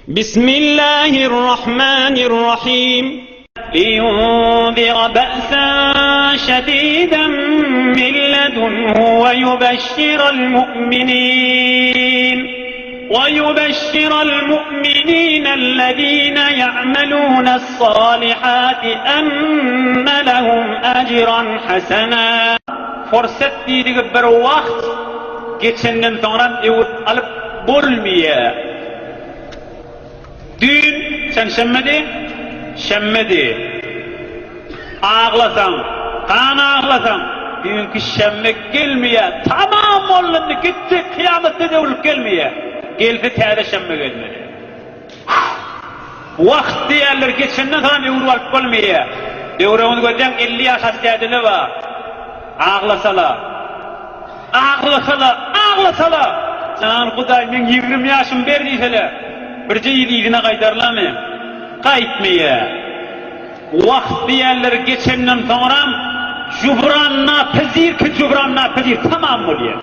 Bismillahirrahmanirrahim. Liyunzira ba'san şediden min ledunhu ve yubeşşiral mu'minin. Ve yubeşşiral mu'minînellezîne ya'melûnes-sâlihâti enne lehum ecran hasenâ. Fursat diýdigi bir wagt geçenden soňram öwüt alyp bolmaýar. Düýn sen şenbedi, şenbedi. Aglasaň, gan aglasaň, düýnki şenbe gelmeýär. Tamam boldy indi, gitdi, kyýamatda döwlüp gelmeýär. Gelse täze şenbe gelmeli. Wagt diýýärler, geçenden soňam öwrüp alyp bolmaýar. Döwregiňizi gözläň, 50 ýaşaş dädele bar. Aglasala. Aglasala, aglasala! Jan Hudaý, meň 20 ýaşymy ber diýsele, birje ýyl yzyna gaýdarlamy? Gaýtmaýar. Wagt diýýärler, geçenden soňram jubran napezir ki jubran napezir tamam bolýar.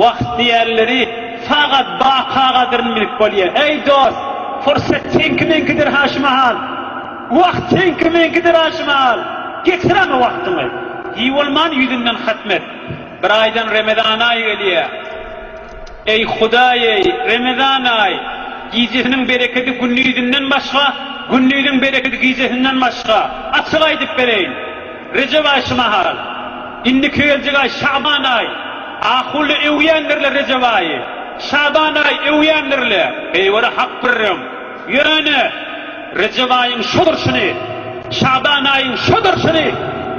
Wagt diýýärleri sagat baka gadyryny bilip bolýar. Eý dost, pursat seňki-meňkidir ha şu mahal. Wagt seňki-meňkidir ha şu mahal. Geçiräme wagtyňy. Hiý bolman ýüzünden hatm et. Bir aýdan Remezan aýy gelýär. Eý Hudaý-eý, Remezan aý, gijesiniň berekedi gündizinden başga, gündiziň berekedi gijesinden başga. Açyk aýdyp bereýin. Rejep aý şu mahal. Indiki geljek aý Şaban aý. Ahully öwýändirler Rejep aýy. Şaban aý öwýändirler. Heýwere hak gürrüň. Ýöne Rejep aýyň şo durşuny, Şaban aýyň şo durşuny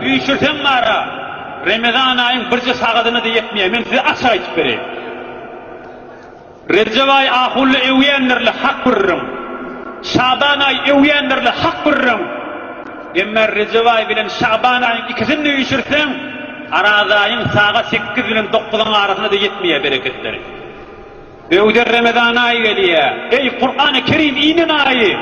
üýşürseň bara, Remezan aýyň birje sagadyna-da ýetmeýär. Men size açyk aýdyp bereýin. Rejep aý ahunly öwýändirle hak gürrüň. Şaban aý öwýändirle hak gürrüň. Emma Rejep aý bilen Şaban aýyň ikisini-de üýşürseň, Araz aýyň sagat sekiz bilen dokuzyň arasynda-da ýetmeýär bereketleri. Öwder Remezan aýy gelýär. Eý, Kurany Kerim inen aýy!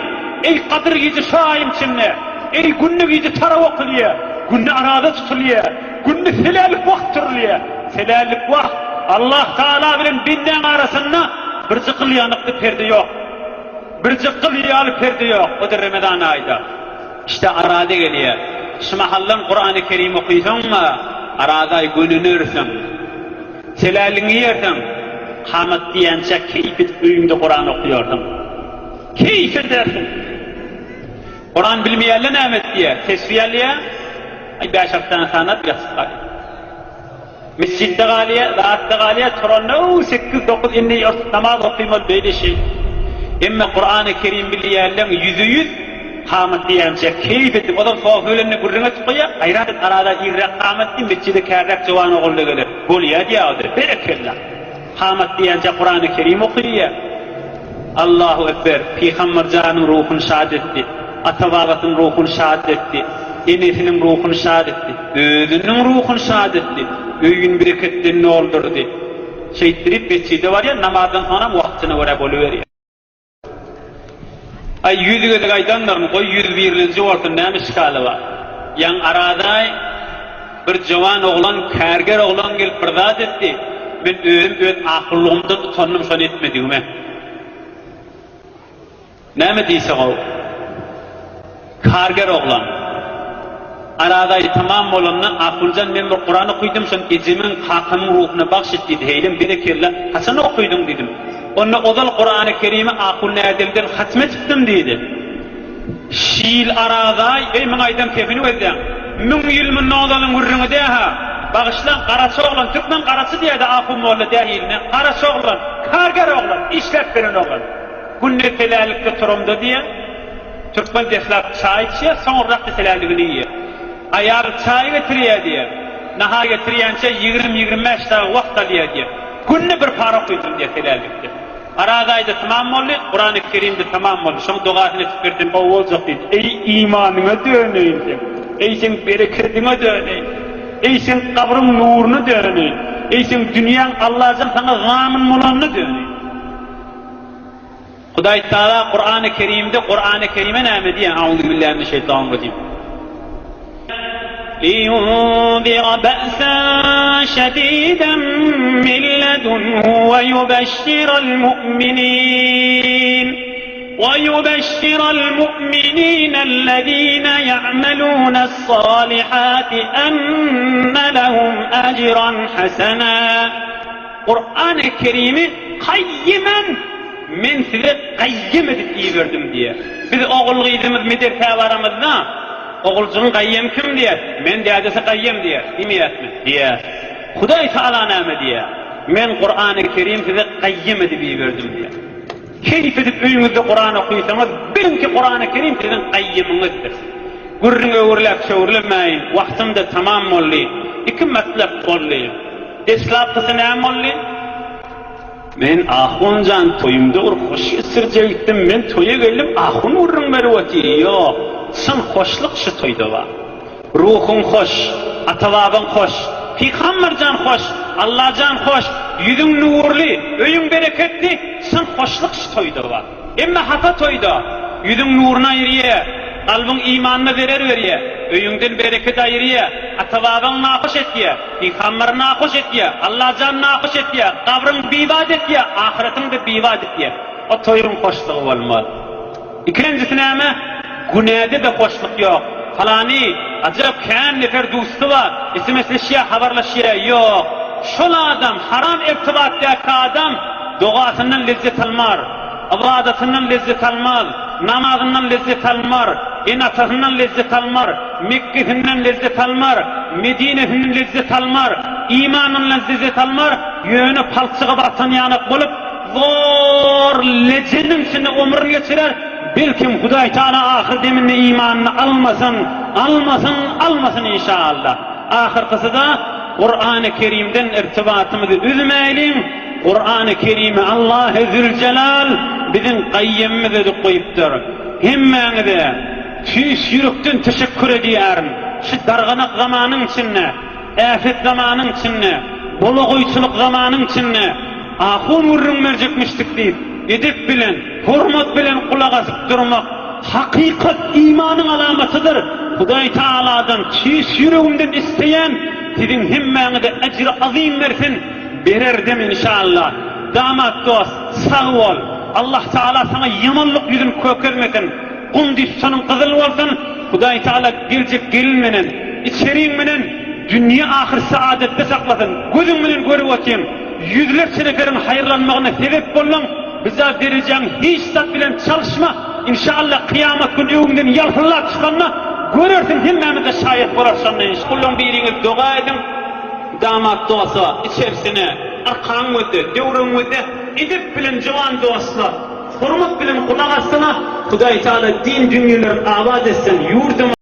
Eý, Gadyr gije şu aýyň içinde! Eý, günde gije taraw okulýar, günde araza tutulýar, günde selälik wagt turulýar. Selälik wagt, Allah Tagala bilen bendäň arasynda birje gyl ýanykly perde ýok. Birje gyl ýaly perde ýok, o-da Remezan aýda. Işte araza gelýär. Şu mahaldan Kurany Kerim okysaň-a, araza aý gönünersiň. Seläligiňi iýersiň, kamat diýýänçä keýp edip öýüňde Kuran okaýarsyň. Keýp edersiň. Kuran bilmeýänler näme etýär? Tesbi alýar, aý bäş-alty sany sanap ýatyp galýar. Mesjitde galýar, zatda galýar, turanda ow sekiz-dokuz indi namaz okymaly beýle şeý. Emme Kurany Kerim bilýänleň ýüze-ýüz Kamat diýýänçä keýp edip, ozal sofy bilen-de gürrüň edip goýýar, Gaýrat et, arada irräk kamat diý, metjide kärräk jowan ogul-da geler. Bolýa diýýär o-da, berekella! Kamat diýýänçä Kurany Kerim okyýar. Allahu ekber! Pygamber janyň ruhuny şat etdi. Ata-babasynyň ruhuny şat etdi. Enesiniň ruhuny şat etdi. Özüniň ruhuny şat etdi. Öýüni bereketden doldurdy. Şeýtdirip metjide barýar, namazdan soňram wagtyna görä boluberýär. Aý, ýüz gezek aýdandyryn, goý ýüz birlenji bolsun, näme şikaly bar? Ýaňy aradaý bir jowan oglan, kärger oglan gelip bir zat etdi, men özüm öz ahullygymdan utandym şony etmedigime. Näme diýseň-ow? Karger oglan. Arazaý tamam bolanda, Ahunjan men bir Kuran okydym, şony ejemiň, kakamyň ruhuna bagş et diýdi. Heýlem berekella, haçan okydyň diýdim. Onda ozal Kurany Kerimi Ahun Nädelden hatm etipdim diýdi. Şil Arazaý, eý muň aýdan kepini gözläň. Müň ýyl mundan ozalyň gürrüňi dä-hä. Bagyşlaň, garaçy oglan, türkmen garaçy diýýär-de Ahun molla dähiline, garaçy oglan, karger oglan, işläp beren oglan. Günde selälikde turamda diýýär. Türkmen deslap çaý içýär, soňurrak-da seläligini iýýär. Aýal çaý getirýär diýýär. Nahar getirýänçä 20-25 dagy wagt alýar diýýär. Günde bir para okyjyn diýýär selälikde. Araz aýy-da tamam boldy, Kurany Kerim-de tamam boldy. Şoň dogasyny etip bersem gowy boljak diýdi. Eý imanyňa döneýin seň. Eý seň berekediňe döneýin. Eý seň gabryň nuruna döneýin. Eý seň dünýäň Allajan saňa zamyn bolanyna döneýin. Hudaý Tagala Kurany Kerimde Kurany Kerime näme diýýär? Auzubillahi mineşşeýtanirrajim. Liyunzira ba'san şediden min ledunhu ve yubeşşiral mu'minin. وَيُبَشِّرَ الْمُؤْمِنِينَ الَّذِينَ يَعْمَلُونَ الصَّالِحَاتِ أَنَّ لَهُمْ أَجْرًا حَسَنًا Kurany Kerimi kaýýymen men size gaýýym edip iberdim diýýär. Biz ogul-gyzymyz medersä baramyzda, Oguljygyň gaýýem kim diýýär. Men dädesi gaýýem diýýär. Diýmeýäsmi? Diýýär. Hudaý Tagala näme diýýär? Men Kurany Kerim size gaýýym edip iberdim diýýär. Keýp edip öýüňizde Kuran okysaňyz, biliň ki Kurany Kerim siziň gaýýymyňyzdyr. Gürrüň öwürläp çöwrülemäýin, wagtym-da tamam boldy. Iki matlap boldy. Deslapkysy näme boldy? Men ahun jan toýumda bir hoş geçirjek gitdim, men toýa geldim, ahun gürrüň berip otyr. Ýok, çyn hoşluk şu toýda bar. Ruhuň hoş, ata-babaň hoş, Pygamber jan hoş, Alla jan hoş, ýüzüň nurly, öýüň bereketli, çyn hoşluk şu toýda bar. Emma hapa toýda, ýüzüň nuruny aýyrýa, kalbyň imanyna zerer berýä, öýüňden bereket aýyrýa, ata-babaň nahoş etýä, Pygamberi nahoş etýä, Alla jan nahoş etýä, gabryň bibat etýä, ahyretiňde bibat etýä. O toýuň hoşlugy bolmaz. Ikilenjisi näme? Günäde-de hoşluk ýok. Palany, ajap kän nefer dusty bar, sms-leşýär, habarlaşýar. Ýok. Şol adam, haram irtibatdaky adam dogasyndan lezzet almar, ybadatyndan lezzet almaz, namazyndan lezzet almar, ene-atasyndan lezzet almar, Mekgesinden lezzet almar, Medinesinden lezzet almar, imanyndan lezzet almar, ýöne palçyga batan ýanak bolup, Zor lejeniň içinde ömrüni geçirer, belkem Hudaý Taala ahyr deminde imanyny almasyn, almasyn, almasyn inşaallah. Ahyrkysy-da Kurany Kerimden irtibatymyzy üzmäýliň, Kurany Kerimi Allahy Züljelal biziň gaýýemimiz edip goýupdyr. Hemmäňize tüýs ýürekden teşekkür edýärin. Şu darganak zamanyň içinde Äpet zamanyň içinde, bolagoýçulyk zamanyň içinde ahun gürrüň berjekmişdik diýip, edep bilen, hormat bilen gulak asyp durmak hakykat imanyň alamatydyr. Hudaý Tagaladan tüýs ýüregimden isleýän, siziň hemmäňize ejri azym bersin, bererdem inşallah. Damat dost, sag bol. Allah Tagala saňa ýamanlyk ýüzüni kökezmesin. Gum düssanyň gyzyl bolsun, Hudaý Tagala geljek gelin menen, içeriň menen dünýe ahyr saadatda saklasyn, gözüň menen görüp otyň, ýüzlerçe neferiň haýyrlanmagyna sebep bolduň, biza derejäň hiç zat bilen çalyşma, inşallah kyýamat gün öňüňden ýalpyldap çykanda görersiň hemmämizde şaýat bolarys şonda inş. Ullaň biriňiz doga ediň damat dosa içerisine arkaň gözde döwrüň gözde edep bilen juwan dostlar. Hormat bilen gulak assaňa Hudaý Taala din dünýelerini abat etsin ýurdumyzy.